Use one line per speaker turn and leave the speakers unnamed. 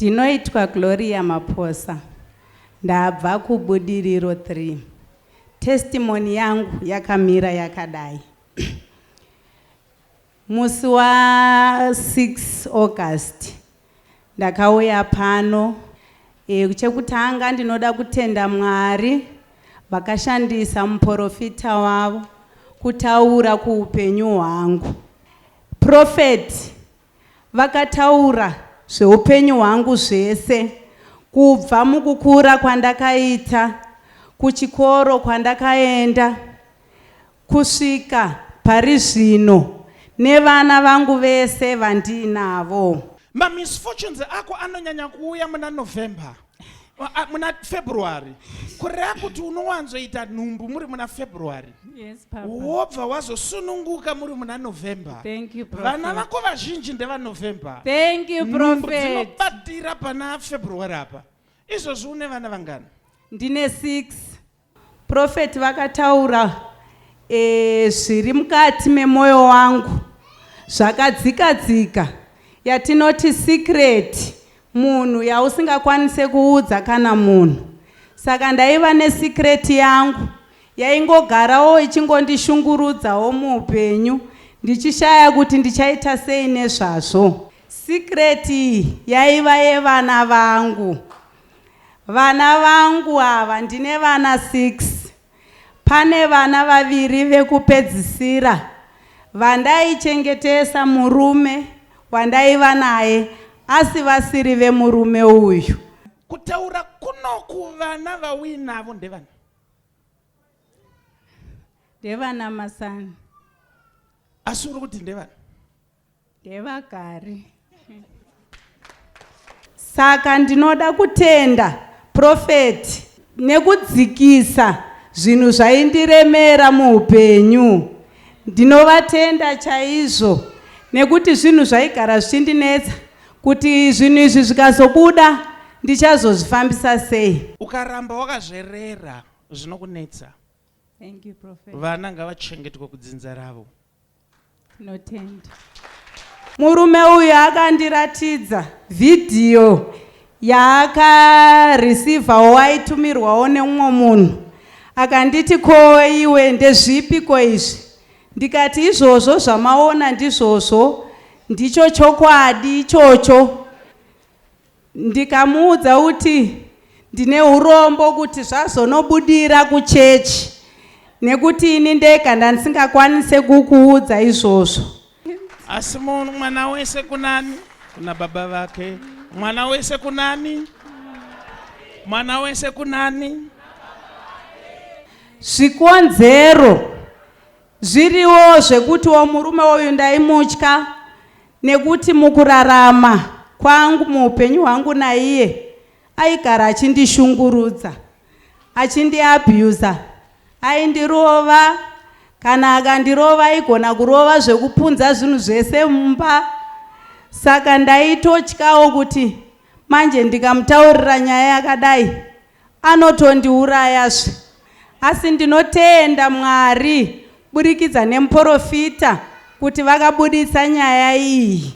Ndinoitwa Gloria Maphosa. Ndabva kuBudiriro 3. Testimony yangu yakamira yakadai. Musi wa 6 August ndakauya pano. Chekutanga ndinoda kutenda Mwari vakashandisa muprofita wavo kutaura kuupenyu hwangu. Prophet vakataura zveupenyu hwangu zvese, kubva mukukura kwandakaita, kuchikoro kwandakaenda, kusvika pari zvino, nevana vangu vese vandiinavo.
Mamisfortunes ako anonyanya kuuya muna November, muna February, kureva kuti unowanzoita nhumbu muri muna February.
Yes, Papa.
Wobva wazosununguka muri muna November.
Thank you, Prophet.
Vana vako vazhinji ndevaNovember.
Thank you,
Nhumbu
Prophet.
dzinobatira pana February apa. Izvozvi une vana vangani?
Ndine 6. Prophet vakataura zviri mukati memwoyo wangu zvakadzika-dzika, yatinoti secret, munhu yausingakwanise kuudza kana munhu. Saka ndaiva nesecret yangu yaingogarawo ichingondishungurudzawo muupenyu, ndichishaya kuti ndichaita sei nezvazvo. Secret iyi yaiva yevana vangu. Vana vangu ava, ndine vana 6. Pane vana vaviri vekupedzisira vandaichengetesa murume wandaiva naye, asi vasiri vemurume uyu.
Kutaura kunoku, vana vauinavo ndevana?
Ndevana masani.
Asi uri kuti ndevana?
Ndevagari. Saka ndinoda kutenda Prophet nekudzikisa zvinhu zvaindiremera muupenyu. Ndinovatenda chaizvo nekuti zvinhu zvaigara zvichindinetsa kuti zvinhu izvi zvikazobuda ndichazozvifambisa sei.
Ukaramba wakazverera, zvinokunetsa.
Thank you, Prophet.
Vana ngavachengetwe kudzinza ravo.
Tinotenda. Murume uyu akandiratidza vhidhiyo yaakarisivhawo, aitumirwawo nemumwe munhu. Akanditi, "Ko iwe, ndezvipi ko izvi?" Ndikati, "Izvozvo zvamaona ndizvozvo, ndicho chokwadi ichocho." Ndikamuudza kuti ndine urombo kuti zvazonobudira kuchechi, nekuti ini ndega ndandisingakwanise kukuudza izvozvo.
Asi munhu, mwana wese kunani? Kuna baba vake. Mwana wese kunani? Mwana wese kunani?
Zvikonzero zviriwo zvekutiwo murume uyu ndaimutya, nekuti mukurarama kwangu, muupenyu hwangu naiye, aigara achindishungurudza, achindiabhusa. Aindirova. Kana akandirova, aigona kurova zvekupunza zvinhu zvese mumba. Saka ndaitotyawo kuti manje ndikamutaurira nyaya yakadai anotondiurayazve. Asi ndinotenda Mwari burikidza nemuprofita kuti vakabuditsa nyaya iyi.